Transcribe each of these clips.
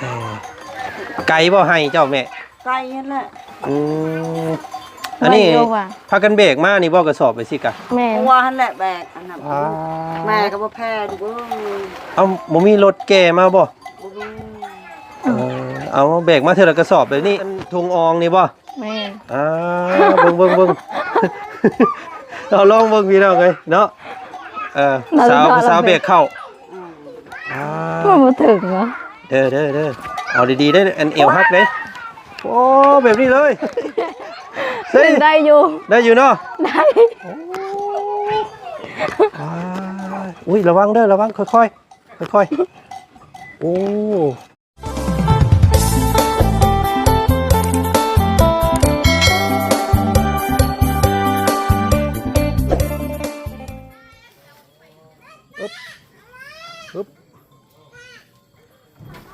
ເອີ ໄກບໍ່ໄຮ່ເຈົ້າແມ່? ໄກຫັ້ນແຫຼະ. ອືມ ອັນນີ້ ໄກຢູ່ວ່າ ພາກັນແບກມານີ້ບໍ່ ກະສອບໄປຊິກະ? ແມ່ນ ຫົວຫັ້ນແຫຼະແບກອັນນັ້ນ. ອ່າ ແມ່ກໍບໍ່ແພ້ລູກເອີຍ. ເອົ້າ ບໍ່ມີລົດແກ່ມາບໍ່? ບໍ່ມີ. ເອີ ເອົາ ແບກມາເທື່ອລະກະສອບແບບນີ້ ອັນຖົງອອງນີ້ບໍ່? ແມ່ນ. ອ່າ ເບິ່ງ ເບິ່ງ ເບິ່ງ ເອົາລອງເບິ່ງພີ່ນ້ອງເອີຍເນາະ. ເອີ ສາວ ຜູ້ສາວແບກເຂົ້າ. ອືມ ອ່າ ມັນບໍ່ເຖິງເນາະ. ເດີ ເດີ ເດີ ເອົາດີໆເດີ ອັນເອວຫັກເດ້. ໂອ້ ແບບນີ້ເລີຍ. ເອີ ໄດ້ຢູ່ ໄດ້ຢູ່ເນາະ. ໄດ້. ໂອ້ ອ່າ ອຸ້ຍ ລະວັງເດີ ລະວັງ ຄ່ອຍໆ ຄ່ອຍໆ. ໂອ້ ອຶບ ອຶບ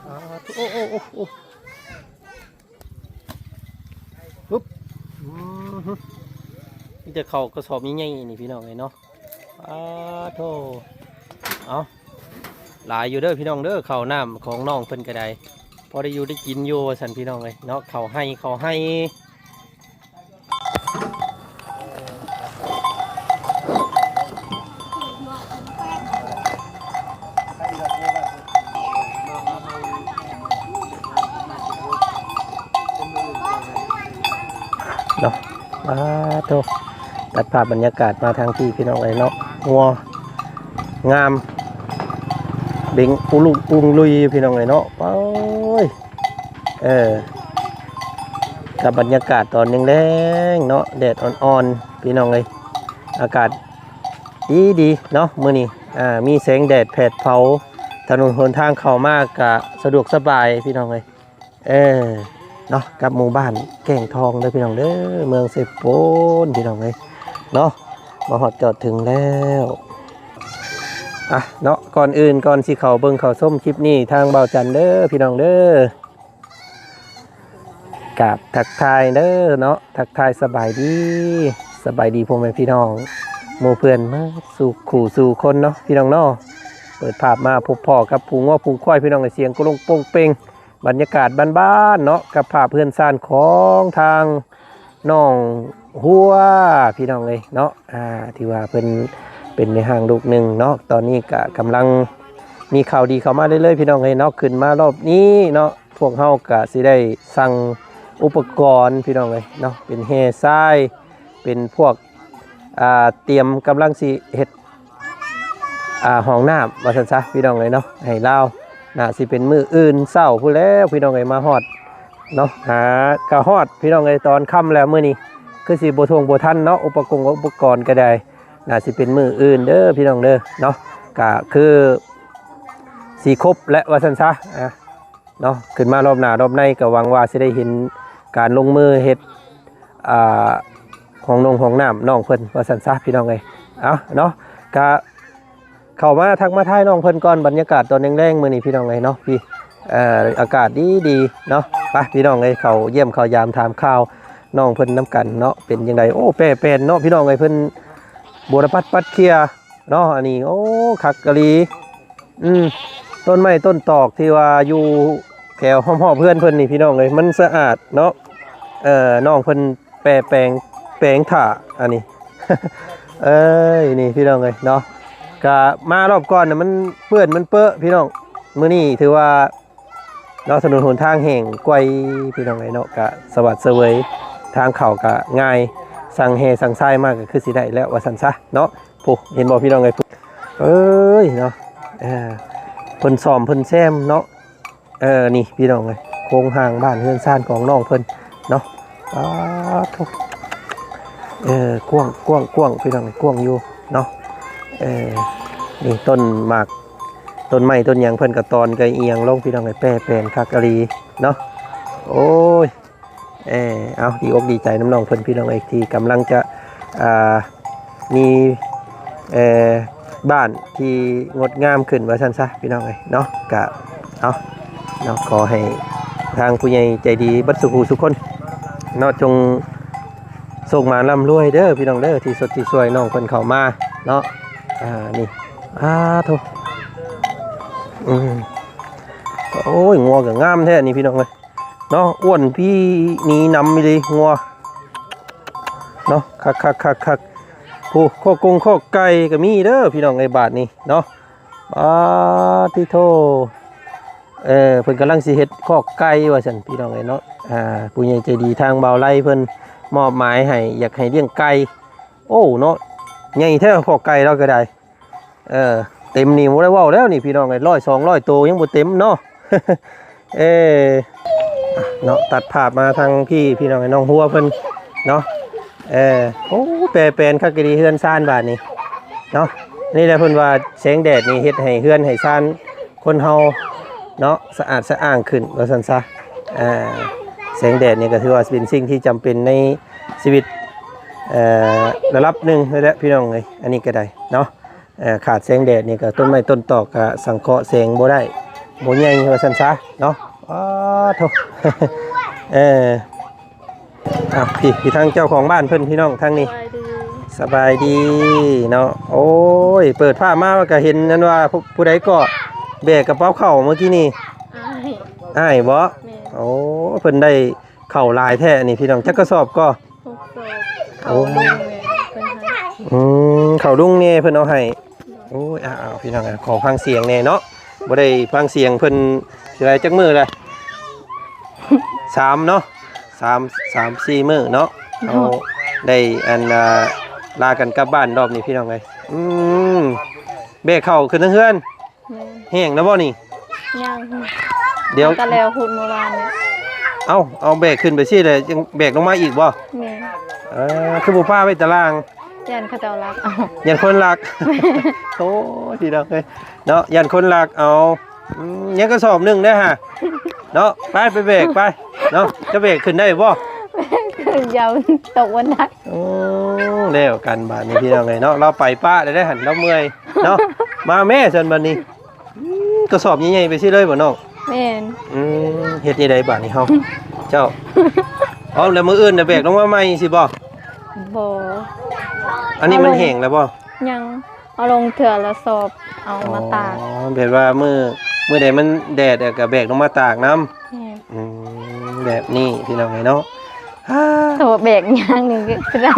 ອ່າ ໂອ້ ໂອ້ ໂອ້ ໂອ້ ອຶບ ອືມ ມີແຕ່ເຂົ້າກະສອບໃຫຍ່ໆນີ້ພີ່ນ້ອງເອີຍເນາະ. ປາໂທ ເອົາ ຫຼາຍຢູ່ເດີພີ່ນ້ອງເດີ ເຂົ້ານ້ຳຂອງນ້ອງເພິ່ນກະໄດ້ ພໍໄດ້ຢູ່ໄດ້ກິນຢູ່ວ່າຊັ້ນພີ່ນ້ອງເອີຍເນາະ. ເຂົ້າໄຮ່ ເຂົ້າໄຮ່ ເນາະ. ປາໂທ ຕັດພາບບັນຍາກາດມາທາງພີ້ພີ່ນ້ອງເອີຍເນາະ. ງົວງາມ ເບັງອຸລຸງອຸງລຸຍພີ່ນ້ອງເອີຍເນາະ. ໂອ້ຍ ເອີ ກັບບັນຍາກາດຕອນແລງໆເນາະ ແດດອ່ອນໆ ພີ່ນ້ອງເອີຍ ອາກາດດີໆເນາະມື້ນີ້. ອ່າ ມີແສງແດດແຜດເຜົາ ຖະໜົນຫົນທາງເຂົ້າມາກະສະດວກສະບາຍພີ່ນ້ອງເອີຍ. ເອີ ເນາະ ກັບໝູ່ບ້ານແກ້ງທອງເດີພີ່ນ້ອງເດີ ເມືອງເຊໂປນພີ່ນ້ອງເອີຍເນາະ. ມາຮອດຈອດເຖິງແລ້ວ ອ່ະ ເນາະ. ກ່ອນອື່ນ ກ່ອນຊິເຂົ້າເບິ່ງເຂົ້າຊົມຄລິບນີ້ ທາງບ່າວຈັນເດີພີ່ນ້ອງເດີ ກາບທັກທາຍເດີເນາະ ທັກທາຍສະບາຍດີ ສະບາຍດີພໍ່ແມ່ພີ່ນ້ອງ ໝູ່ເພື່ອນໝົດສູ່ຄູ່ສູ່ຄົນເນາະ ພີ່ນ້ອງເນາະ. ເປີດພາບມາພົບພໍ້ກັບຝູງງົວຝູງຄວາຍ ພີ່ນ້ອງເອີຍ ສຽງໂກລົງໂປ່ງເປ່ງ ບັນຍາກາດບ້ານໆເນາະ ກັບພາບເຮືອນຊານຂອງທາງນ້ອງຫົວ ພີ່ນ້ອງເອີຍເນາະ. ອ່າ ຖືວ່າເພິ່ນເປັນແມ່ຮ້າງລູກໜຶ່ງເນາະ ຕອນນີ້ກະກຳລັງມີຂ່າວດີເຂົ້າມາເລື້ອຍໆ ພີ່ນ້ອງເອີຍເນາະ. ຂຶ້ນມາລອບນີ້ເນາະ ພວກເຮົາກະຊິໄດ້ສັ່ງອຸປະກອນ ພີ່ນ້ອງເອີຍເນາະ ເປັນແຮ່ຊາຍ ເປັນພວກ ອ່າ ຕຽມກຳລັງຊິເຮັດ ອ່າ ຫ້ອງນ້ຳວ່າຊັ້ນຊະ ພີ່ນ້ອງເອີຍເນາະ ໃຫ້ລາວ. ໜ້າຊິເປັນມື້ອື່ນເຊົ້າພຸ້ນແຫຼ້ວ ພີ່ນ້ອງເອີຍ ມາຮອດເນາະ. ຫາກະຮອດ ພີ່ນ້ອງເອີຍ ຕອນຄ່ຳແລ້ວມື້ນີ້ ຄືຊິບໍ່ທົ່ງບໍ່ທັນເນາະ ອຸປະກົງອຸປະກອນກະໄດ້. ໜ້າຊິເປັນມື້ອື່ນເດີພີ່ນ້ອງເດີເນາະ ກະຄືຊິຄົບແຫຼະວ່າຊັ້ນຊະ ອ່າ ເນາະ. ຂຶ້ນມາລອບໜ້າລອບໃນກະຫວັງວ່າຊິໄດ້ເຫັນການລົງມືເຮັດ ອ່າ ຫ້ອງນົງຫ້ອງນ້ຳນ້ອງເພິ່ນວ່າຊັ້ນຊະ ພີ່ນ້ອງເອີຍ. ເອົາເນາະ ກະເຂົ້າມາທັກມາທາຍນ້ອງເພິ່ນກ່ອນ ບັນຍາກາດຕອນແລງໆມື້ນີ້ ພີ່ນ້ອງເອີຍເນາະ. ພີ້ ເອີ ອາກາດດີໆເນາະ. ໄປ ພີ່ນ້ອງເອີຍ ເຂົ້າຢ້ຽມເຂົ້າຢາມຖາມຂ່າວນ້ອງເພິ່ນນຳກັນເນາະ ເປັນຈັ່ງໃດ. ໂອ້ ແປແປນເນາະ ພີ່ນ້ອງເອີຍ ເພິ່ນບົວລະປັດປັດເຂ່ຍ ເນາະ ອັນນີ້ ໂອ້ ຄັກອີ່ຫຼີ. ອືມ ຕົ້ນໄມ້ຕົ້ນຕອກທີ່ວ່າຢູ່ແຖວຮອບໆເຮືອນເພິ່ນນີ້ ພີ່ນ້ອງເອີຍ ມັນສະອາດເນາະ. ເອີ ນ້ອງເພິ່ນແປແປງ ແປງຖ້າ ອັນນີ້ ເອີຍ ນີ້ ພີ່ນ້ອງເອີຍເນາະ. ກະມາລອບກ່ອນນະ ມັນເປື້ອນມັນເປິ ພີ່ນ້ອງ. ມື້ນີ້ຖືວ່າ ເນາະ ຖະໜົນຫົນທາງແຫ້ງກວາຍ ພີ່ນ້ອງເອີຍເນາະ ກະສະຫວັດສະເຫວີຍ ທາງເຂົ້າກະງ່າຍ ສັ່ງແຮ່ສັ່ງຊາຍມາກະຄືຊິໄດ້ແລ້ວວ່າຊັ້ນຊະເນາະ. ໂອ້ ເຫັນບໍ່ ພີ່ນ້ອງເອີຍ ເອີຍເນາະ ເອີ ເພິ່ນສ້ອມເພິ່ນແຊມເນາະ. ເອີ ນີ້ ພີ່ນ້ອງເອີຍ ໂຄງຮ່າງບ້ານເຮືອນຊານຂອງນ້ອງເພິ່ນເນາະ. ປາໂທ ເອີ ກວ້າງ ກວ້າງ ກວ້າງ ພີ່ນ້ອງເອີຍ ກວ້າງຢູ່ເນາະ. ເອີ ນີ້ ຕົ້ນໝາກ ຕົ້ນໄມ້ຕົ້ນຫຍັງເພິ່ນກະຕອນກະອີ່ຫຍັງລົງ ພີ່ນ້ອງເອີຍ ແປແປນຄັກອີ່ຫຼີເນາະ. ໂອ້ຍ ເອີ ເອົາ ດີອົກດີໃຈນຳນ້ອງເພິ່ນ ພີ່ນ້ອງເອີຍ ທີ່ກຳລັງຈະ ອ່າ ມີ ເອີ ບ້ານທີ່ງົດງາມຂຶ້ນວ່າຊັ້ນຊະ ພີ່ນ້ອງເອີຍເນາະ. ກະ ເອົາເນາະ ຂໍໃຫ້ທາງຜູ້ໃຫຍ່ໃຈດີເບິດສູ່ຜູ້ສູ່ຄົນເນາະ ຈົ່ງໂຊກໝານລ່ຳລວຍເດີ ພີ່ນ້ອງເດີ ທີ່ຊົດທີ່ຊ່ວຍນ້ອງເພິ່ນເຂົ້າມາເນາະ. ອ່າ ນີ້ ອາໂທ ອືມ ປ ໂອ້ຍ ງົວກໍງາມແທ້ນີ້ພີ່ນ້ອງເອີຍເນາະ ອ້ວນພີ່ໜີນຳອີ່ຫຼີງົວເນາະ ຄັກໆໆໆ ໂອ້ ຄອກກົງຄອກໄກ່ກໍມີເດີພີ່ນ້ອງເອີຍ ບາດນີ້ເນາະ ປາດຕິໂທ ເອີ ເພິ່ນກຳລັງຊິເຮັດຄອກໄກ່ວ່າຊັ້ນພີ່ນ້ອງເອີຍເນາະ ອ່າ ຜູ້ໃຫຍ່ໃຈດີທາງບ່າວໄລເພິ່ນມອບໝາຍໃຫ້ ຢາກໃຫ້ລ້ຽງໄກ່ ໂອ້ເນາະ ໃຫຍ່ແທ້ຄອກໄກ່ລາວກໍໄດ້ ເອີ ເຕັມນີ້ບໍ່ໄດ້ເວົ້າແລ້ວນີ້ພີ່ນ້ອງເອີຍ ຮ້ອຍສອງຮ້ອຍໂຕຍັງບໍ່ເຕັມເນາະ ເອີ ເນາະ ຕັດພາບມາທາງພີ້ພີ່ນ້ອງເອີຍ ນ້ອງຫົວເພິ່ນເນາະ ເອີ ໂອ້ ແປແປນຄັກອີ່ຫຼີເຮືອນຊານບາດນີ້ເນາະ ນີ້ແຫຼະເພິ່ນວ່າແສງແດດນີ້ເຮັດໃຫ້ເຮືອນໃຫ້ຊານຄົນເຮົາເນາະ ສະອາດສະອ້າງຂຶ້ນວ່າຊັ້ນຊະ ອ່າ ແສງແດດນີ້ກໍຖືວ່າເປັນສິ່ງທີ່ຈຳເປັນໃນຊີວິດ ເອີ ລະດັບໜຶ່ງເລີຍແຫຼະພີ່ນ້ອງເອີຍ ອັນນີ້ກໍໄດ້ເນາະ ເອີ ຂາດແສງແດດນີ້ກໍຕົ້ນໄມ້ຕົ້ນຕອກກໍສັງເຄາະແສງບໍ່ໄດ້ ບໍ່ໃຫຍ່ວ່າຊັ້ນຊະເນາະ ອ້າໂທ້ ເອີ ອ່ະ ພີ້ ພີ້ທາງເຈົ້າຂອງບ້ານເພິ່ນ ພີ່ນ້ອງທາງນີ້ ສະບາຍດີ ສະບາຍດີເນາະ ໂອ້ຍ ເປີດຜ້າມາກໍເຫັນນັ້ນວ່າ ຜູ້ ຜູ້ໃດກໍແບກກະເປົາເຂົ້າເມື່ອກີ້ນີ້ ອ້າຍ ອ້າຍບໍ? ແມ່ນ ໂອ້ ເພິ່ນໄດ້ເຂົ້າຫຼາຍແທ້ນີ້ພີ່ນ້ອງ ຈັກກະສອບກໍ? ຫົກສອບ ເຂົ້າລຸງແມ່ເພິ່ນໃຫ້ ອືມ ເຂົ້າລຸງແດ່ເພິ່ນເອົາໃຫ້ ໂອ້ຍ ອ້າວ ພີ່ນ້ອງ ຂໍຟັງສຽງແດ່ເນາະ ບໍ່ໄດ້ຟັງສຽງເພິ່ນ ຊິໄດ້ຈັກມື້ລະ ສາມເນາະ ສາມ ສາມສີ່ມື້ເນາະ ເຮົາໄດ້ອັນ ອ່າ ລາກັນກັບບ້ານລອບນີ້ພີ່ນ້ອງເອີຍ ອືມ ແບກເຂົ້າຂຶ້ນເທິງເຮືອນ ແມ່ນ ແຫ້ງແລ້ວບໍ່ນີ້? ຍັງ ດຽວ ມັນກໍແລ້ວພຸ້ນເມື່ອວານນີ້ ເອົ້າ ເອົາແບກຂຶ້ນໄປຊີ້ແຫຼະ ຍັງແບກລົງມາອີກບໍ່? ແມ່ນ ເອີ ຄືບໍ່ປະໄວ້ຕາລ່າງ? ຢ້ານເຂົາເຈົ້າລັກເອົາ ຢ້ານຄົນລັກ ໂອ້ຍ ພີ່ນ້ອງເອີຍເນາະ ຢ້ານຄົນລັກເອົາ ອືມ ຍັງກະສອບໜຶ່ງເດີຫາເນາະ ໄປ ໄປແບກໄປເນາະ ຈະແບກຂຶ້ນໄດ້ບໍ່? ຢ້ານຕົກບັນໄດ ໂອ້ ແລ້ວກັນບາດນີ້ພີ່ນ້ອງເອີຍເນາະ ລາວໄປປະແລ້ວເດ້ຫັ້ນ ລາວເມື່ອຍເນາະ ມາແມ້ຊັ້ນບາດນີ້ ອືມ ກະສອບໃຫຍ່ໆໄປຊີ້ເລີຍບໍ່ນ້ອງ? ແມ່ນ ອືມ ເຮັດຈັ່ງໃດບາດນີ້ເຮົາ ເຈົ້າ ເອົາ ແລ້ວມື້ອື່ນນະແບກລົງມາໃໝ່ຊີ້ບໍ່? ບໍ່ ອັນນີ້ມັນແຫ້ງແລ້ວບໍ່? ຍັງ ເອົາລົງເທື່ອລະສອບ ເອົາມາຕາກ ອໍ ແບບວ່າມື້ ມື້ໃດມັນແດດ ແລ້ວກະແບກລົງມາຕາກນຳ ແມ່ນ ອືມ ແບບນີ້ພີ່ນ້ອງເອີຍເນາະ ຖ້າວ່າແບກຍ່າງນີ້ກໍໄດ້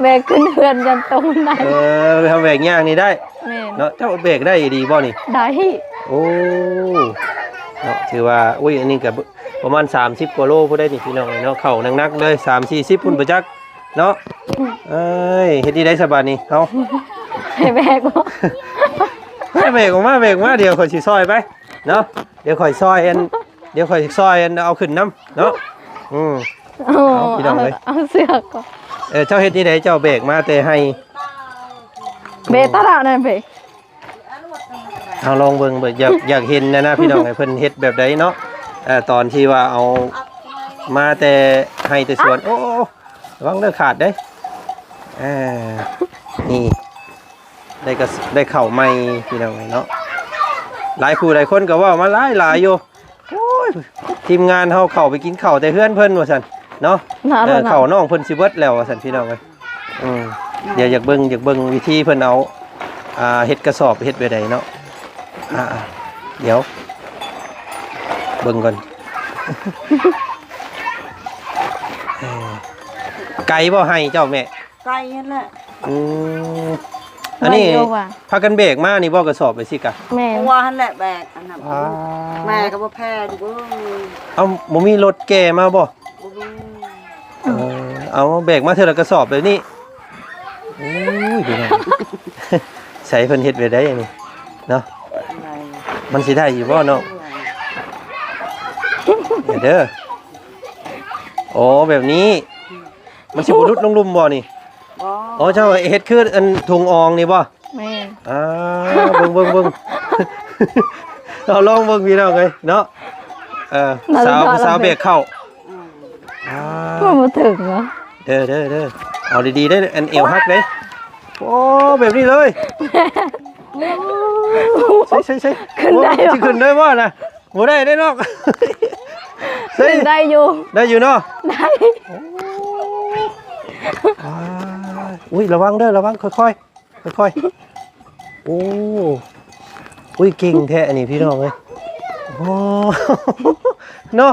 ແບກຂຶ້ນເຮືອນຢັນຕົກບັນໄດ ເອີ ເຮົາແບກຍ່າງນີ້ໄດ້ ແມ່ນ ເນາະ ເຈົ້າແບກໄດ້ອີ່ຫຼີບໍ່ນີ້? ໄດ້ ໂອ້ ເນາະ ຖືວ່າ ໂອ້ຍ ອັນນີ້ກໍປະມານສາມສິບກວ່າໂລພຸ້ນໄດ໋ນີ້ພີ່ນ້ອງເອີຍເນາະ ເຂົ້າໜັກໆເລີຍ ສາມສີ່ສິບພຸ້ນບໍ່ຈັກ ເນາະ ເອີຍ ເຮັດຈັ່ງໃດສະບາດນີ້ ເຮົາ ໃຫ້ແບກບໍ່? ໃຫ້ແບກອອກມາ ແບກອອກມາ ດຽວຂ້ອຍຊິຊ່ອຍໄປເນາະ ດຽວຂ້ອຍຊ່ອຍອັນ ດຽວຂ້ອຍຊິຊ່ອຍອັນເອົາຂຶ້ນນຳເນາະ ອືມ ໂອ້ ເອົາພີ່ນ້ອງເອີຍ ເອົາເຊືອກກ່ອນ ເອີ ເຈົ້າເຮັດຈັ່ງໃດ ເຈົ້າແບກມາແຕ່ໄຮ່ ເບຕະລະນັ້ນເບ ເຮົາລອງເບິ່ງ ເບິ່ງ ຢາກ ຢາກເຫັນນະນະ ພີ່ນ້ອງເອີຍ ເພິ່ນເຮັດແບບໃດເນາະ ເອີ ຕອນທີ່ວ່າເອົາມາແຕ່ໄຮ່ແຕ່ສວນ ໂອ້ ລະວັງເດີຂາດເດ້ ເອີ ນີ້ ໄດ້ກະ ໄດ້ເຂົ້າໃໝ່ ພີ່ນ້ອງເອີຍເນາະ ຫຼາຍຄູ່ຫຼາຍຄົນກໍເວົ້າມາຫຼາຍໆຢູ່ ໂອ້ຍ ທີມງານເຮົາເຂົ້າໄປກິນເຂົ້າແຕ່ເຮືອນເພິ່ນວ່າຊັ້ນເນາະ ເອີ ເຂົ້ານ້ອງເພິ່ນຊິເບິດແລ້ວວ່າຊັ້ນ ພີ່ນ້ອງເອີຍ ອືມ ດຽວຢາກເບິ່ງ ຢາກເບິ່ງວິທີເພິ່ນເອົາ ອ່າ ເຮັດກະສອບເຮັດແບບໃດເນາະ ອ່າ ດຽວເບິ່ງກ່ອນ ເອີ ໄກບໍ່ໄຮ່ເຈົ້າແມ່? ໄກຫັ້ນແຫຼະ ອືມ ອັນນີ້ ໄກຢູ່ວ່າ ພາກັນແບກມານີ້ບໍ່ ກະສອບໄປຊິກະ? ແມ່ນ ວ່າຫັ້ນແຫຼະແບກ ອັນນັ້ນ ອ່າ ແມ່ກໍບໍ່ແພ້ລູກເອີຍ ເອົ້າ ບໍ່ມີລົດແກ່ມາບໍ່? ບໍ່ມີ ເອີ ເອົາແບກມາເທື່ອລະກະສອບແບບນີ້ ໂອ້ຍ ພີ່ນ້ອງ ໃສ່ເພິ່ນເຮັດແບບໃດອັນນີ້ເນາະ ໄດ້ ມັນຊິໄດ້ຢູ່ບໍ່ນ້ອງ? ໄດ້ ເດີ ໂອ້ ແບບນີ້ ມັນຊິບໍ່ຫຼຸດລົງລຸ່ມບໍ່ນີ້? ບໍ່ ອໍ ເຈົ້າເຮັດຄືອັນຖົງອອງນີ້ບໍ່? ແມ່ນ ອ່າ ເບິ່ງ ເບິ່ງ ເບິ່ງ ເອົາລອງເບິ່ງພີ່ນ້ອງເອີຍເນາະ ເອີ ສາວ ຜູ້ສາວແບກເຂົ້າ ອືມ ອ່າ ມັນບໍ່ເຖິງຫວະ ເດີ ເດີ ເດີ ເອົາດີໆເດີ ອັນເອວຫັກເດ້ ໂອ້ ແບບນີ້ເລີຍ ໃສ່ ໃສ່ ໃສ່ ຂຶ້ນໄດ້ ໂອ້ ຊິຂຶ້ນໄດ້ບໍ່ນະ? ບໍ່ໄດ້ເດ້ນ້ອງ ໃສ່ ຂຶ້ນໄດ້ຢູ່ ໄດ້ຢູ່ເນາະ ໄດ້ ໂອ້ ອ່າ ອຸ້ຍ ລະວັງເດີ ລະວັງ ຄ່ອຍໆ ຄ່ອຍໆ ໂອ້ ອຸ້ຍ ເກັ່ງແທ້ອັນນີ້ພີ່ນ້ອງເອີຍ ໂອ້ ເນາະ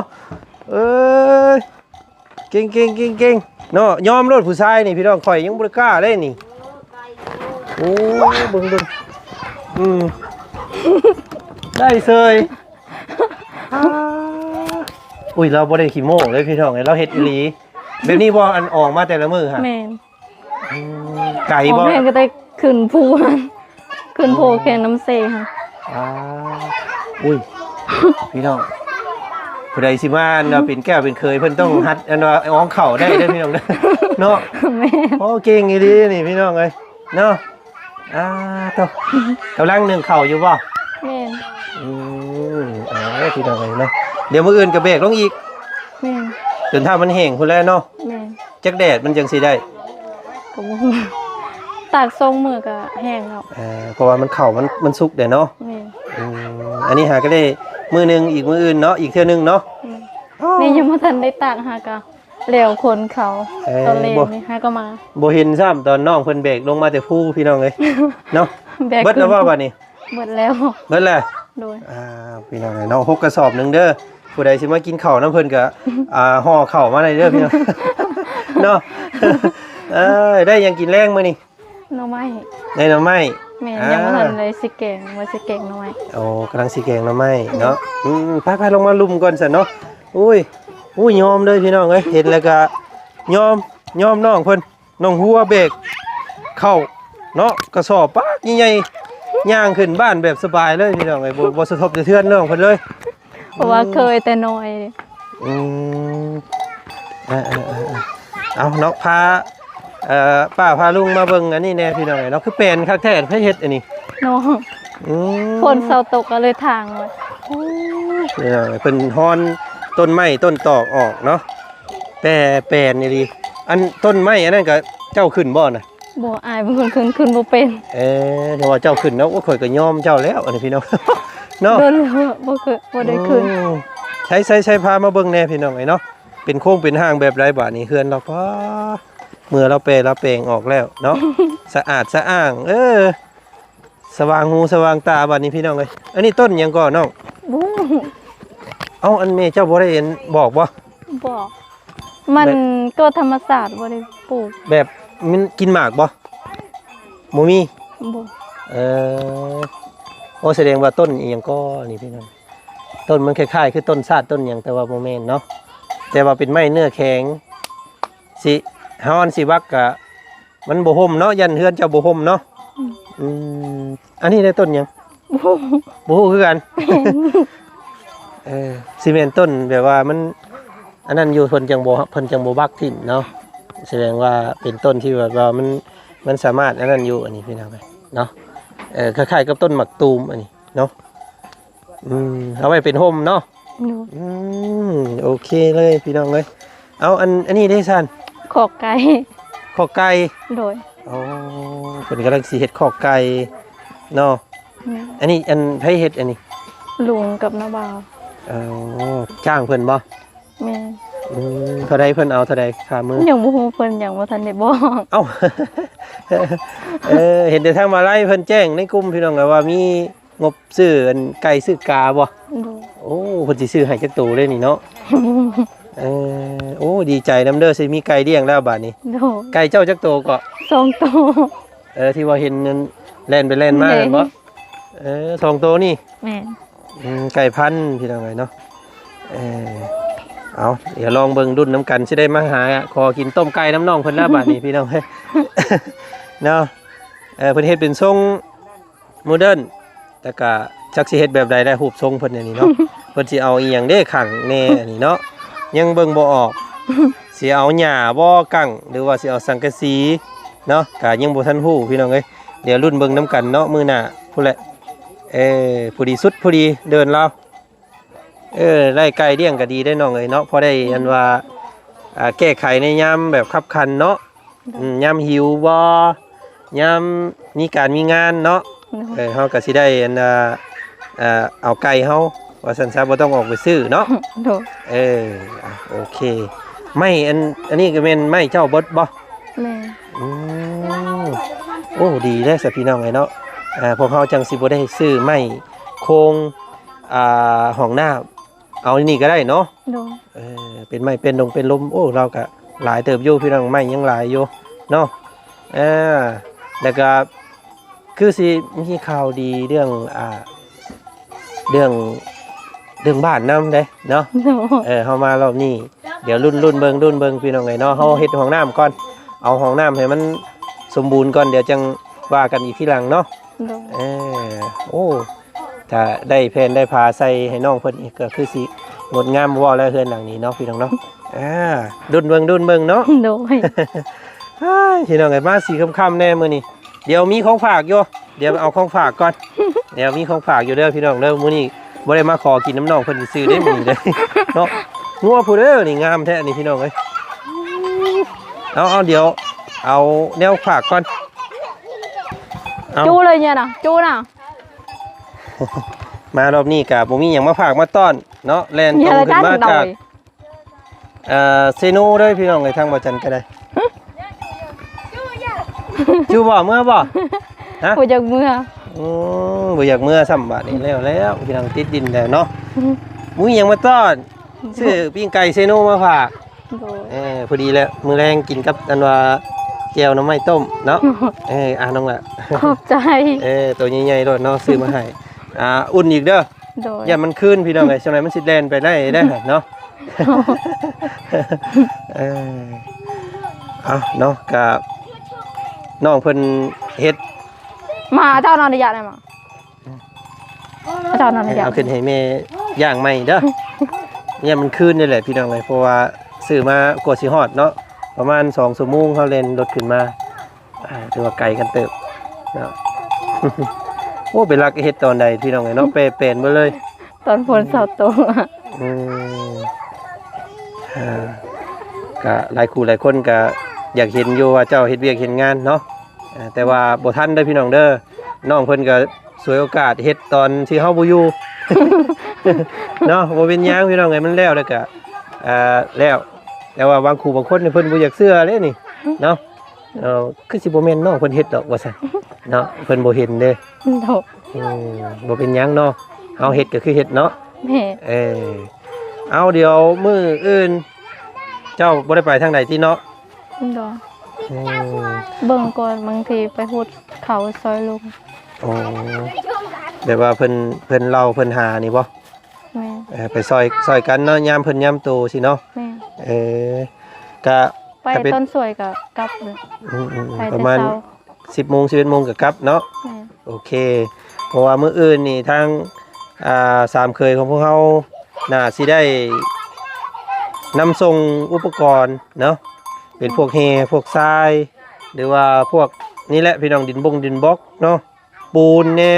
ເອີຍ ເກັ່ງໆໆໆ ເນາະ ຍອມໂລດຜູ້ຊາຍນີ້ພີ່ນ້ອງ ຂ້ອຍຍັງບໍ່ໄດ້ກ້າເດ້ນີ້. ໂອ້ ເບິ່ງໆ ອືມ ໄດ້ເສີຍ. ອ່າ ອຸ້ຍ ລາວບໍ່ໄດ້ຂີ້ໂມ້ເລີຍພີ່ນ້ອງເອີຍ ລາວເຮັດອີ່ຫຼີ. ແບບນີ້ບໍ່ ອັນອອກມາແຕ່ລະມື້ຫັ້ນ? ແມ່ນ. ອືມ ໄກບໍ່? ອອກແມ່ນກໍໄດ້ຂຶ້ນພູ ຂຶ້ນພູແຄນນ້ຳເຊຫັ້ນ. ອ່າ ອຸ້ຍ ພີ່ນ້ອງ ຜູ້ໃດຊິມາອັນວ່າເປັນແກ້ວເປັນເຂີຍ ເພິ່ນຕ້ອງຫັດອັນວ່າອອງເຂົ້າໄດ້ເດີພີ່ນ້ອງເດີ ເນາະ. ແມ່ນ. ໂອ້ ເກັ່ງອີ່ຫຼີນີ້ພີ່ນ້ອງເອີຍ ເນາະ. ອ່າ ໂທ້ ກຳລັງໜຶ້ງເຂົ້າຢູ່ບໍ່? ແມ່ນ. ອືມ ເອີ ພີ່ນ້ອງເອີຍເນາະ ດຽວມື້ອື່ນກໍແບກລົງອີກ. ແມ່ນ. ຈົນຖ້າມັນແຫ້ງພຸ້ນແຫຼະເນາະ. ແມ່ນ. ຈັກແດດມັນຈັ່ງຊິໄດ້? ກໍບໍ່ຮູ້ ຕາກສອງມື້ກໍແຫ້ງແລ້ວ. ເອີ ເພາະວ່າມັນ ເຂົ້າມັນ ມັນສຸກແດ່ເນາະ. ແມ່ນ. ອືມ ອັນນີ້ຫາກໍໄດ້ມື້ໜຶ່ງ ອີກມື້ອື່ນເນາະ ອີກເທື່ອໜຶ່ງເນາະ. ແມ່ນ. ອໍ ນີ້ຍັງບໍ່ທັນໄດ້ຕາກ ຫາກໍ ແລ້ວຄົນເຂົາ ເອີ ຕອນແລງນີ້ຫາກໍມາ ບໍ່ເຫັນຊ້ຳຕອນນ້ອງເພິ່ນແບກລົງມາແຕ່ພູພີ່ນ້ອງເອີຍ ເນາະ. ແບກ ເບິດແລ້ວບໍ່ບັດນີ້? ເບິດແລ້ວ. ເບິດແລ້ວ. ໂດຍ. ອ່າ ພີ່ນ້ອງເອີຍເນາະ ຫົກກະສອບໜຶ່ງເດີ ຜູ້ໃດຊິມາກິນເຂົ້ານຳເພິ່ນກໍ ອ່າ ຫໍ່ເຂົ້າມາໄດ້ເດີພີ່ນ້ອງ ເນາະ. ເອີ ໄດ້ຫຍັງກິນແລງມື້ນີ້? ໜໍ່ໄມ້. ໄດ້ໜໍ່ໄມ້. ແມ່ນ. ອ່າ ຍັງບໍ່ທັນໄດ້ຊິແກງ ວ່າຊິແກງໜໍ່ໄມ້. ໂອ້ ກຳລັງຊິແກງໜໍ່ໄມ້ເນາະ. ອືມ ໄປໆ ລົງມາລຸ່ມກ່ອນຊັ້ນເນາະ. ໂອ້ຍ ໂອ້ຍ ຍອມເລີຍພີ່ນ້ອງເອີຍ ເຫັນແລ້ວກໍຍອມ ຍອມນ້ອງເພິ່ນ ນ້ອງຫົວແບກເຂົ້າເນາະ ກະສອບປາກໃຫຍ່ໆ ຍ່າງຂຶ້ນບ້ານແບບສະບາຍເລີຍພີ່ນ້ອງເອີຍ ບໍ່ ບໍ່ສະທົບສະເທືອນນ້ອງເພິ່ນເລີຍ. ເພາະວ່າ ອືມ ເຄີຍແຕ່ນ້ອຍ. ອືມ ເອີໆໆໆ ເອົາເນາະ ພາ ເອີ ປ້າພາລຸງມາເບິ່ງອັນນີ້ແດ່ພີ່ນ້ອງເອີຍເນາະ ຄືແປນຄັກແທ້ ໃຜເຮັດອັນນີ້? ນ້ອງ. ອືມ ຝົນເຊົາຕົກກໍເລີຍຖາງໄວ້. ເອີ ເພິ່ນຮອນຕົ້ນໄມ້ຕົ້ນຕອກອອກເນາະ ແຕ່ແປນອີ່ຫຼີ. ອັນຕົ້ນໄມ້ອັນນັ້ນກໍເຈົ້າຂຶ້ນບໍ່ນະ? ບໍ່ ອ້າຍເປັນຄົນຂຶ້ນ ຂຶ້ນບໍ່ເປັນ. ເອີ ແຕ່ວ່າເຈົ້າຂຶ້ນເນາະ ໂອ້ ຂ້ອຍກໍຍອມເຈົ້າແລ້ວ ອັນນີ້ພີ່ນ້ອງເນາະ ໂດນແລ້ວ ບໍ່ເຄີຍ ບໍ່ໄດ້ຂຶ້ນ. ອືມ ໃຊ້ ໃຊ້ ໃຊ້ ພາມາເບິ່ງແດ່ພີ່ນ້ອງເອີຍເນາະ ເປັນໂຄງເປັນຮ່າງແບບໃດບາດນີ້ ເຮືອນລາວ ປາ ເມື່ອລາວແປລາວແປງອອກແລ້ວເນາະ ສະອາດສະອ້າງ ເອີ ສະຫວ່າງຫູສະຫວ່າງຕາບາດນີ້ພີ່ນ້ອງເອີຍ. ອັນນີ້ຕົ້ນຫຍັງກໍນ້ອງ? ບໍ່ຮູ້. ເອົ້າ ອັນແມ່ເຈົ້າບໍ່ໄດ້ອັນບອກບໍ່? ບໍ່. ມັນ ແບບ ກໍທຳມະຊາດ ບໍ່ໄດ້ປູກ. ແບບມັນກິນໝາກບໍ່? ບໍ່ມີ. ບໍ່. ເອີ ໂອ້ ສະແດງວ່າຕົ້ນອີ່ຫຍັງກໍນີ້ພີ່ນ້ອງ ຕົ້ນມັນຄ້າຍໆຄືຕົ້ນຊາດຕົ້ນຫຍັງ ແຕ່ວ່າບໍ່ແມ່ນເນາະ ແຕ່ວ່າເປັນໄມ້ເນື້ອແຂງ ຊິຮ້ອນຊິຫວັກກະ ມັນບໍ່ຮົ່ມເນາະ ຢ້ານເຮືອນເຈົ້າບໍ່ຮົ່ມເນາະ. ອືມ ອືມ ອັນນີ້ໄດ້ຕົ້ນຫຍັງ? ບໍ່ຮູ້ ບໍ່ຮູ້ຄືກັນ. ເອີ ຊິແມ່ນຕົ້ນແບບວ່າມັນອັນນັ້ນຢູ່ ເພິ່ນຈັ່ງບໍ່ ເພິ່ນຈັ່ງບໍ່ບັກຖິ້ມເນາະ ສະແດງວ່າເປັນຕົ້ນທີ່ແບບວ່າມັນ ມັນສາມາດອັນນັ້ນຢູ່ ອັນນີ້ພີ່ນ້ອງເອີຍເນາະ. ເອີ ຄ້າຍໆກັບຕົ້ນໝາກຕູມອັນນີ້ເນາະ. ອືມ ເອົາໄວ້ເປັນຮົ່ມເນາະ. ໂດຍ. ອືມ ໂອເຄເລີຍພີ່ນ້ອງເອີຍ. ເອົາ ອັນ ອັນນີ້ເດ້ຊັ້ນ? ຄອກໄກ່. ຄອກໄກ່? ໂດຍ. ອໍ ເພິ່ນກຳລັງຊິເຮັດຄອກໄກ່ເນາະ. ແມ່ນ. ອັນນີ້ ອັນ ໃຜເຮັດອັນນີ້? ລຸງກັບນ້າບ່າວ. ອໍ ຈ້າງເພິ່ນບໍ່? ແມ່ນ. ອືມ ເທົ່າໃດເພິ່ນເອົາ ເທົ່າໃດຄ່າມື້? ຍັງບໍ່ຮູ້ ເພິ່ນຍັງບໍ່ທັນໄດ້ບອກ. ເອົ້າ ເອີ ເຫັນແຕ່ທາງມາໄລເພິ່ນແຈ້ງໃນກຸ່ມພີ່ນ້ອງ ວ່າມີ ງົບຊື້ອັນໄກ່ຊື້ກາບໍ່? ໂດຍ. ໂອ້ ເພິ່ນຊິຊື້ໃຫ້ຈັກໂຕເດ້ນີ້ເນາະ? ເອີ ໂອ້ ດີໃຈນຳເດີ ຊິມີໄກ່ລ້ຽງແລ້ວບາດນີ້. ໂດຍ. ໄກ່ເຈົ້າຈັກໂຕເກາະ? ສອງໂຕ. ເອີ ທີ່ວ່າເຫັນນັ້ນແລ່ນໄປແລ່ນມານັ້ນບໍ່? ເອີ ສອງໂຕນີ້? ແມ່ນ. ອືມ ໄກ່ພັນພີ່ນ້ອງເອີຍເນາະ. ເອີ ເອົາ ດຽວລອງເບິ່ງລຸ້ນນຳກັນ ຊິໄດ້ມາຫາຂໍກິນຕົ້ມໄກ່ນຳນ້ອງເພິ່ນແລ້ວບາດນີ້ພີ່ນ້ອງເອີຍ ເນາະ. ເອີ ເພິ່ນເຮັດເປັນຊົງ ໂມເດີນ ແຕ່ກະຈັກຊິເຮັດແບບໃດແຫຼະ ຮູບຊົງເພິ່ນອັນນີ້ເນາະ. ເພິ່ນຊິເອົາອີ່ຫຍັງເດ້ຂັງແດ່ອັນນີ້ເນາະ ຍັງເບິ່ງບໍ່ອອກ. ຊິເອົາຫຍ້າບໍ່ ກັ້ງ ຫຼືວ່າຊິເອົາສັງກະສີເນາະ ກະຍັງບໍ່ທັນຮູ້ພີ່ນ້ອງເອີຍ. ດຽວລຸ້ນເບິ່ງນຳກັນເນາະ ມື້ໜ້າພຸ້ນແຫຼະ. ເອີ ພໍດີສຸດພໍດີເດີ່ນລາວ. ເອີ ໄດ້ໄກ່ລ້ຽງກໍດີເດ້ນ້ອງເອີຍເນາະ ພໍໄດ້ອັນວ່າ ອ່າ ແກ້ໄຂໃນຍາມແບບຄັບຂັນເນາະ. ໂດຍ. ອືມ ຍາມຫິວບໍ່ ຍາມມີການມີງານເນາະ. ໂດຍ. ເອີ ເຮົາກໍຊິໄດ້ອັນ ອ່າ ເອົາໄກ່ເຮົາວ່າຊັ້ນຊະ ບໍ່ຕ້ອງອອກໄປຊື້ເນາະ. ໂດຍ. ເອີ ອ່ະ ໂອເຄ ໄມ້ອັນ ອັນນີ້ກໍແມ່ນໄມ້ເຈົ້າເບິດບໍ່? ແມ່ນ. ອືມ ໂອ້ ດີເດ້ຊະພີ່ນ້ອງເອີຍເນາະ. ອ່າ ພວກເຮົາຈັ່ງຊິບໍ່ໄດ້ຊື້ໄມ້ໂຄງ ອ່າ ຫ້ອງນ້ຳ ເອົານີ້ກໍໄດ້ເນາະ. ໂດຍ. ເອີ ເປັນໄມ້ເປັນດົງເປັນລົມ ໂອ້ ລາວກໍຫຼາຍເຕີບຢູ່ ພີ່ນ້ອງ ໄມ້ຍັງຫຼາຍຢູ່ເນາະ. ເອີ ແລ້ວກໍຄືຊິມີຂ່າວດີເລື່ອງ ອ່າ ເລື່ອງ ເລື່ອງບ້ານນຳເດ້ເນາະ. ໂດຍ. ເອີ ເຮົາມາລອບນີ້ ດຽວລຸ້ນ ລຸ້ນເບິ່ງ ລຸ້ນເບິ່ງ ພີ່ນ້ອງເອີຍເນາະ. ເຮົາເຮັດຫ້ອງນ້ຳກ່ອນ ເອົາຫ້ອງນ້ຳໃຫ້ມັນສົມບູນກ່ອນ ດຽວຈັ່ງວ່າກັນອີກທີຫຼັງເນາະ. ໂດຍ. ເອີ ໂອ້ ຖ້າໄດ້ແຜ່ນໄດ້ຜ້າໃສ່ໃຫ້ນ້ອງເພິ່ນອີກ ກໍຄືຊິງົດງາມບໍ່ແລ້ວເຮືອນຫຼັງນີ້ເນາະ ພີ່ນ້ອງເນາະ. ອ່າ ລຸ້ນເບິ່ງ ລຸ້ນເບິ່ງເນາະ. ໂດຍ. ອ້າຍ ພີ່ນ້ອງເອີຍ ມາສີຄ່ຳໆແດ່ມື້ນີ້. ດຽວມີຂອງຝາກຢູ່ ດຽວເອົາຂອງຝາກກ່ອນ. ດຽວມີຂອງຝາກຢູ່ເດີພີ່ນ້ອງເດີ. ມື້ນີ້ບໍ່ໄດ້ມາຂໍກິນນຳນ້ອງເພິ່ນຊື່ໆເດ້ມື້ນີ້ເດ້ເນາະ. ງົວຜູ້ເດີນີ້ ງາມແທ້ນີ້ພີ່ນ້ອງເອີຍ. ເອົາ ເອົາ ດຽວເອົາແນວຝາກກ່ອນ. ເອົາ ຈູເລີຍເນຍນະ ຈູນະ. ມາລອບນີ້ກະບໍ່ມີຫຍັງມາຝາກມາຕ້ອນເນາະ ແລ່ນຕົງຂຶ້ນມາຈາກ ເອີ ເຊໂນເດີພີ່ນ້ອງເອີຍ ທາງບໍ່ຈັນກໍໄດ້. ຈູບໍ່ເມືອບໍ່? ຮະ? ບໍ່ຢາກເມືອ. ອືມ ບໍ່ຢາກເມືອຊ້ຳບາດນີ້. ແລ້ວໆ ພີ່ນ້ອງ ຕິດດິນແລ້ວເນາະ. ອືມ ມີຫຍັງມາຕ້ອນ? ຊື້ປີ້ງໄກ່ເຊໂນມາຝາກ. ໂດຍ. ເອີ ພໍດີແລ້ວ ມື້ແລງກິນກັບອັນວ່າແຈ່ວໜໍ່ໄມ້ຕົ້ມເນາະ. ເອີ ອ່າ ນ້ອງລະ ຂອບໃຈ. ເອີ ໂຕໃຫຍ່ໆໂລດເນາະ ຊື້ມາໃຫ້. ອ່າ ອຸ່ນອີກເດີ. ໂດຍ. ຢ້ານມັນຄືນພີ່ນ້ອງເອີຍ ຈັ່ງໃດມັນຊິແລ່ນໄປໄດ້ເດ້ເນາະ. ເອີ ເອົາເນາະ ກະນ້ອງເພິ່ນເຮັດ ມາເຈົ້ານອນໄດ້ຢ້ານໄດ້ມາ ເຈົ້ານອນໄດ້ຢ້ານ ເອົາຂຶ້ນໃຫ້ແມ່ຍ່າງໃໝ່ເດີ. ຢ້ານມັນຄືນນີ້ແຫຼະພີ່ນ້ອງເອີຍ ເພາະວ່າຊື້ມາກວ່າຊິຮອດເນາະ ປະມານສອງຊົ່ວໂມງ ເຮົາແລ່ນລົດຂຶ້ນມາ. ອ່າ ຖືວ່າໄກກັນເຕີບເນາະ. ໂອ້ ໄປລັກເຮັດຕອນໃດພີ່ນ້ອງເອີຍເນາະ ແປແປນເບິດເລີຍ ຕອນຝົນເຊົາຕົກ. ອືມ ອ່າ ກະຫຼາຍຄູ່ຫຼາຍຄົນກະຢາກເຫັນຢູ່ວ່າເຈົ້າເຮັດວຽກເຮັດງານເນາະ. ອ່າ ແຕ່ວ່າບໍ່ທັນເດີພີ່ນ້ອງເດີ ນ້ອງເພິ່ນກະສວຍໂອກາດເຮັດຕອນທີ່ເຮົາບໍ່ຢູ່ເນາະ. ບໍ່ເປັນຫຍັງພີ່ນ້ອງເອີຍ ມັນແລ້ວແລ້ວກະ ອ່າ ແລ້ວ ແຕ່ວ່າບາງຄູ່ບາງຄົນນີ້ເພິ່ນບໍ່ຢາກເຊື່ອເດ້ນີ້ເນາະ. ເອີ ຄືຊິບໍ່ແມ່ນນ້ອງເພິ່ນເຮັດດອກວ່າຊັ້ນເນາະ ເພິ່ນບໍ່ເຫັນເດ້. ໂດຍ. ອືມ ບໍ່ເປັນຫຍັງເນາະ ເຮົາເຮັດກໍຄືເຮັດເນາະ. ແມ່ນ. ເອີ ເອົາ ດຽວມື້ອື່ນເຈົ້າບໍ່ໄດ້ໄປທາງໃດຕິເນາະ? ໂດຍ. ອືມ ເບິ່ງກ່ອນ ບາງທີໄປຫຸດເຂົ້າຊ່ອຍລຸງ. ອໍ ແບບວ່າເພິ່ນ ເພິ່ນເລົ່າເພິ່ນຫານີ້ບໍ່? ແມ່ນ. ເອີ ໄປຊ່ອຍ ຊ່ອຍກັນເນາະ ຍາມເພິ່ນຍາມໂຕຊີ້ເນາະ. ແມ່ນ. ເອີ ກະ ໄປ ກະເປັນ ຕອນສວຍກະກັບເລີຍ. ອືມໆໆ ໄປແຕ່ເຊົ້າ ປະມານສິບໂມງ ສິບເອັດໂມງກະກັບເນາະ. ແມ່ນ. ໂອເຄ ເພາະວ່າມື້ອື່ນນີ້ທາງ ອ່າ ສາມເຂີຍຂອງພວກເຮົາໜ້າຊິໄດ້ນຳສົ່ງອຸປະກອນເນາະ ເປັນພວກແຮ່ ພວກຊາຍ ຫຼືວ່າພວກນີ້ແຫຼະພີ່ນ້ອງ ດິນບົງດິນບລັອກເນາະ ປູນແດ່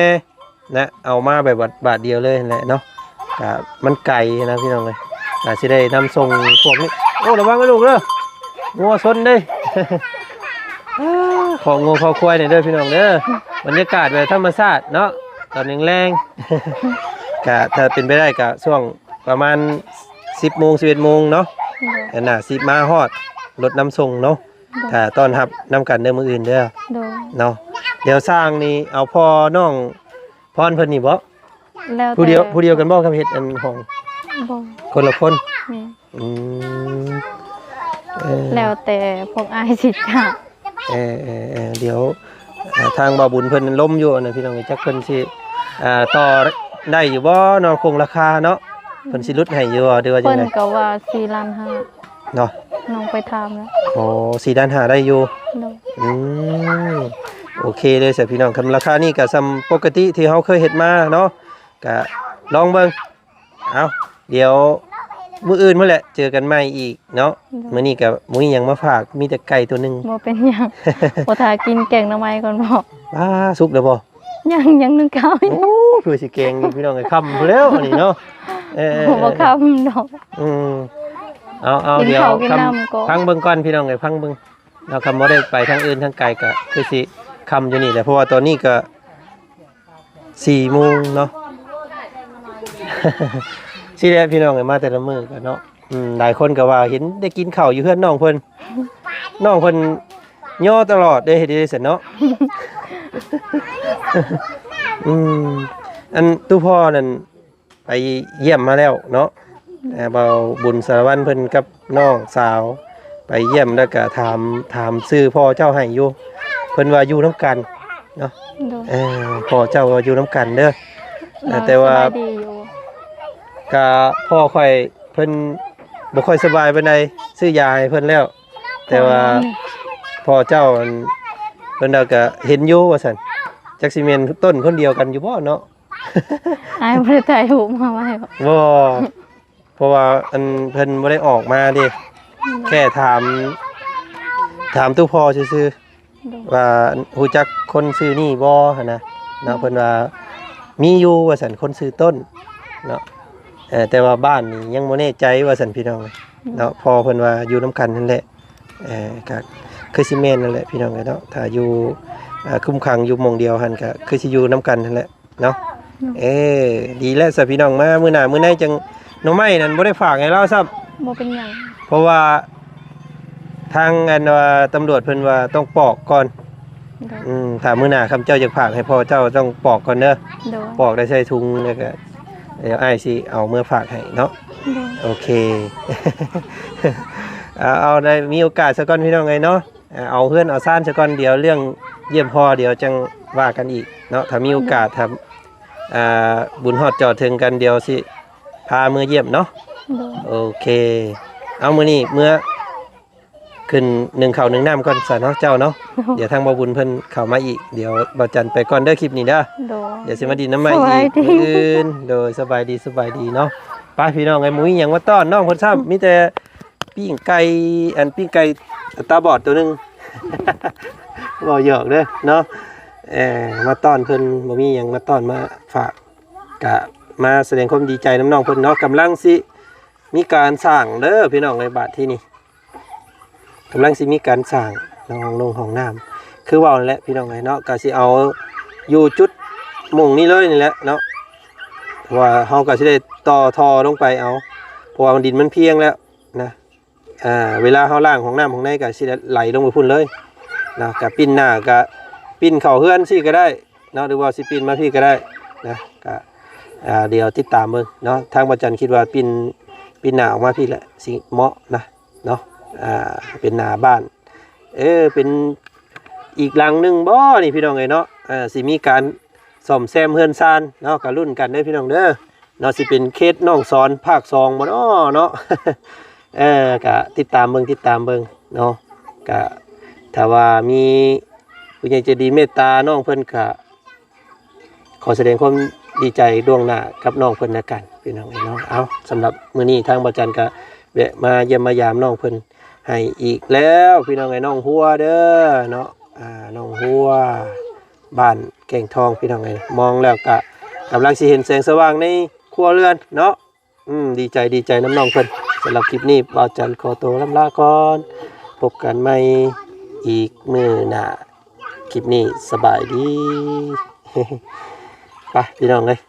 ນະ ເອົາມາແບບບາດ ບາດດຽວເລີຍຫັ້ນແຫຼະເນາະ. ກະມັນໄກນະພີ່ນ້ອງເອີຍ ກະຊິໄດ້ນຳສົ່ງພວກນີ້. ໂອ້ ລະວັງເດີລູກເດີ ງົວຊົນເດ້. ອາ ຂອງງົວຂອງຄວາຍນີ້ເດີພີ່ນ້ອງເດີ ບັນຍາກາດແບບທຳມະຊາດເນາະ ຕອນແລງໆ ກະຖ້າເປັນໄປໄດ້ກະຊ່ວງປະມານສິບໂມງ ສິບເອັດໂມງເນາະ. ໂດຍ. ອັນໜ້າຊິມາຮອດລົດນຳສົ່ງເນາະ. ໂດຍ. ຖ້າຕ້ອນຮັບນຳກັນເດີມື້ອື່ນເດີ. ໂດຍ. ເນາະ ດຽວຊ່າງນີ້ເອົາພໍ່ນ້ອງ ພອນເພິ່ນນີ້ບໍ່? ແລ້ວແຕ່ ຜູ້ດຽວ ຜູ້ດຽວກັນບໍ່ກັບເຮັດອັນຫ້ອງ? ບໍ່ ຄົນລະຄົນ. ແມ່ນ. ອືມ ເອີ ແລ້ວແຕ່ພວກອ້າຍຊິຈ້າງ. ເອີໆໆ ດຽວ ອ່າ ທາງບ່າວບຸນເພິ່ນລົມຢູ່ນະພີ່ນ້ອງ ຈັກເພິ່ນຊິ ອ່າ ຕໍ່ໄດ້ຢູ່ບໍ່ເນາະ ຄົງລາຄາເນາະ ເພິ່ນຊິຫຼຸດໃຫ້ຢູ່ບໍ່ ຫຼືວ່າຈັ່ງໃດ? ເພິ່ນກໍວ່າສີ່ລ້ານຫ້າເນາະ ນ້ອງໄປຖາມແລ້ວ. ໂອ້ ສີ່ລ້ານຫ້າໄດ້ຢູ່. ໂດຍ. ອືມ ໂອເຄເລີຍຊະພີ່ນ້ອງ ຄັນລາຄານີ້ກໍສ່ຳປົກກະຕິທີ່ເຮົາເຄີຍເຮັດມາເນາະ ກໍລອງເບິ່ງ. ເອົາ ດຽວມື້ອື່ນພຸ້ນແຫຼະ ເຈີກັນໃໝ່ອີກເນາະ. ໂດຍ. ມື້ນີ້ກໍບໍ່ມີຫຍັງມາຝາກ ມີແຕ່ໄກ່ຕົວໜຶ່ງ. ບໍ່ເປັນຫຍັງ ບໍ່ຖ້າກິນແກງໜໍ່ໄມ້ກ່ອນບໍ? ອ້າ ສຸກແລ້ວບໍ? ຍັງ ຍັງໜຶ່ງເຂົ້າຢູ່. ໂອ້ ເພື່ອຊິແກງຢູ່ ພີ່ນ້ອງເອີຍ ຄ່ຳພຸ້ນແລ້ວອັນນີ້ເນາະ. ເອີ ບໍ່ຄ່ຳດອກ. ອືມ ເອົາ ເອົາ ກິນເຂົ້າກິນນ້ຳກ່ອນ ດຽວຟັງເບິ່ງກ່ອນ ພີ່ນ້ອງເອີຍ ຟັງເບິ່ງ. ເນາະ ຄັນບໍ່ໄດ້ໄປທາງອື່ນທາງໄກກໍຄືຊິຄ່ຳຢູ່ນີ້ແຫຼະ ເພາະວ່າຕອນນີ້ກໍສີ່ໂມງເນາະ. ຊີ້ແຫຼະພີ່ນ້ອງເອີຍ ມາແຕ່ລະມື້ກໍເນາະ ອືມ ຫຼາຍຄົນກໍວ່າເຫັນໄດ້ກິນເຂົ້າຢູ່ເຮືອນນ້ອງເພິ່ນ ນ້ອງເພິ່ນຍໍຕະຫຼອດເດ້ ເຮັດໄດ້ຊັ້ນເນາະ. ອືມ ອັນ ຕູພໍ່ນັ້ນ ໄປຢ້ຽມມາແລ້ວເນາະ. ເອີ ບ່າວບຸນສາລະວັນເພິ່ນກັບນ້ອງສາວໄປຢ້ຽມ ແລ້ວກະຖາມ ຖາມຊື່ພໍ່ເຈົ້າໃຫ້ຢູ່ ເພິ່ນວ່າຢູ່ນຳກັນເນາະ. ໂດຍ ເອີ ພໍ່ເຈົ້າວ່າຢູ່ນຳກັນເດີ. ເອີ ແຕ່ວ່າ ສະບາຍດີຢູ່ ກະພໍ່ຂ້ອຍເພິ່ນບໍ່ຄ່ອຍສະບາຍປານໃດ ຊື້ຢາໃຫ້ເພິ່ນແລ້ວ ແຕ່ວ່າ ພໍ່ເຈົ້າ ອັນ ເພິ່ນວ່າກະເຫັນຢູ່ວ່າຊັ້ນ. ຈັກຊິແມ່ນຕົ້ນຄົນດຽວກັນຢູ່ບໍ່ເນາະ? ອ້າຍບໍ່ໄດ້ຖ່າຍຮູບມາໄວ້ບໍ່? ບໍ່ ເພາະວ່າ ອັນ ເພິ່ນບໍ່ໄດ້ອອກມາເດ້ ແຄ່ຖາມ ຖາມຕູ້ພໍ່ຊື່ໆ ໂດຍ ວ່າຮູ້ຈັກຄົນຊື່ນີ້ບໍ່ຫັ້ນນະເນາະ. ໂດຍ ເພິ່ນວ່າມີຢູ່ວ່າຊັ້ນ ຄົນຊື່ຕົ້ນເນາະ. ເອີ ແຕ່ວ່າບ້ານນີ້ຍັງບໍ່ແນ່ໃຈວ່າຊັ້ນ ພີ່ນ້ອງເນາະ. ໂດຍ ພໍ່ເພິ່ນວ່າຢູ່ນຳກັນຫັ້ນແຫຼະ. ເອີ ກະຄືຊິແມ່ນນັ້ນແຫຼະ ພີ່ນ້ອງເອີຍເນາະ. ຖ້າຢູ່ ເອີ ຄຸມຂັງຢູ່ໝ່ອງດຽວຫັ້ນ ກະຄືຊິຢູ່ນຳກັນຫັ້ນແຫຼະເນາະ. ໂດຍ ເອີ ດີແລ້ວຊະ ພີ່ນ້ອງ ມາມື້ໜ້າມື້ໃນຈັ່ງ ໜໍ່ໄມ້ນັ້ນບໍ່ໄດ້ຝາກໃຫ້ລາວຊ້ຳ. ບໍ່ເປັນຫຍັງ ເພາະວ່າທາງ ອັນວ່າ ຕຳຫຼວດເພິ່ນວ່າຕ້ອງປອກກ່ອນ. ໂດຍ ອືມ ຖ້າມື້ໜ້າຄັນເຈົ້າຢາກຝາກໃຫ້ພໍ່ເຈົ້າ ຕ້ອງປອກກ່ອນເດີ. ໂດຍ ປອກແລ້ວໃສ່ຖົງ ແລ້ວກະດຽວອ້າຍຊິເອົາເມືອຝາກໃຫ້ເນາະ. ໂດຍ ໂອເຄ ເອົາ ເອົາ ໄດ້ມີໂອກາດຊະກ່ອນ ພີ່ນ້ອງເອີຍເນາະ. ເອົາເຮືອນເອົາຊານຊະກ່ອນ ດຽວເລື່ອງຢ້ຽມພໍ່ດຽວຈັ່ງວ່າກັນອີກເນາະ. ຖ້າມີໂອກາດ ຖ້າ ອ່າ ບຸນຮອດຈໍເຖິງກັນ ດຽວຊິພາເມືອຢ້ຽມເນາະ. ໂດຍ ໂອເຄ ເອົາ ມື້ນີ້ເມືອຂຶ້ນໜຶ້ງເຂົ້າໜຶ້ງນ້ຳກ່ອນຊະເນາະ ເຈົ້າເນາະ. ໂດຍ ດຽວທາງບ່າວບຸນເພິ່ນເຂົ້າມາອີກ ດຽວບ່າວຈັນໄປກ່ອນເດີ ຄລິບນີ້ເດີ. ໂດຍ ດຽວຊິມາດິນນຳໃໝ່ອີກມື້ອື່ນ. ໂດຍ ສະບາຍດີ ສະບາຍດີເນາະ. ໄປ ພີ່ນ້ອງເອີຍ ບໍ່ມີຫຍັງມາຕ້ອນນ້ອງເພິ່ນຊ້ຳ ມີແຕ່ ປີ້ງໄກ່ ອັນ ປີ້ງໄກ່ຕາບອດໂຕໜຶ່ງ ເວົ້າຫຍອກເດີເນາະ. ເອີ ມາຕ້ອນເພິ່ນ ບໍ່ມີຫຍັງມາຕ້ອນມາຝາກ ກະມາສະແດງຄວາມດີໃຈນຳນ້ອງເພິ່ນເນາະ. ກຳລັງຊິມີການສ້າງເດີ ພີ່ນ້ອງເອີຍ ບາດທີນີ້ ກຳລັງຊິມີການສ້າງຫ້ອງນົງຫ້ອງນ້ຳ ຄືເວົ້ານັ້ນແຫຼະ ພີ່ນ້ອງເອີຍເນາະ. ກະຊິເອົາຢູ່ຈຸດໝ່ອງນີ້ເລີຍນີ້ແຫຼະເນາະ ເພາະວ່າເຮົາກະຊິໄດ້ຕໍ່ທໍ່ລົງໄປເອົາ ເພາະວ່າດິນມັນພຽງແລ້ວ ນະ ອ່າ ເວລາເຮົາລ້າງຫ້ອງນ້ຳຫ້ອງໃນກໍຊິໄດ້ໄຫຼລົງໄປພຸ້ນເລີຍນະ. ກະປີ້ນໜ້າກະປີ້ນເຂົ້າເຮືອນຊີ້ກໍໄດ້ເນາະ ຫຼືວ່າຊິປີ້ນມາພີ້ກໍໄດ້ນະ. ກະ ອ່າ ດຽວຕິດຕາມເບິ່ງເນາະ. ທາງບ່າວຈັນຄິດວ່າປີ້ນ ປີ້ນໜ້າອອກມາພີ້ແຫຼະ ຊິເໝາະນະເນາະ. ອ່າ ເປັນໜ້າບ້ານ ເອີ ເປັນອີກຫຼັງໜຶ່ງບໍ່ນີ້ ພີ່ນ້ອງເອີຍເນາະ. ເອີ ຊິມີການ ສ້ອມແຊມເຮືອນຊານເນາະ ກະລຸ້ນກັນເດີພີ່ນ້ອງເດີເນາະ. ຊິເປັນເຂດໜອງສອນພາກສອງບໍ່ເນາະເນາະ. ເອີ ກະຕິດຕາມເບິ່ງ ຕິດຕາມເບິ່ງເນາະ. ກະຖ້າວ່າມີຜູ້ໃຫຍ່ໃຈດີເມດຕານ້ອງເພິ່ນ ກະຂໍສະແດງຄວາມດີໃຈລ່ວງໜ້າກັບນ້ອງເພິ່ນແລ້ວກັນ ພີ່ນ້ອງເອີຍເນາະ. ເອົາ ສຳລັບມື້ນີ້ທາງບ່າວຈັນກະແວະມາຢ້ຽມມາຢາມນ້ອງເພິ່ນໃຫ້ອີກແລ້ວ ພີ່ນ້ອງເອີຍ. ນ້ອງຫົວເດີເນາະ ອ່າ ນ້ອງຫົວ ບ້ານແກ້ງທອງ ພີ່ນ້ອງເອີຍ. ມອງແລ້ວກະກຳລັງຊິເຫັນແສງສະຫວ່າງໃນຄົວເຮືອນເນາະ. ອືມ ດີໃຈ ດີໃຈນຳນ້ອງເພິ່ນ. ສຳລັບຄລິບນີ້ ບ່າວຈັນຂໍໂຕລ່ຳລາກ່ອນ ພົບກັນໃໝ່ອີກມື້ໜ້າ. ຄລິບນີ້ສະບາຍດີ ໄປ ພີ່ນ້ອງເອີຍ.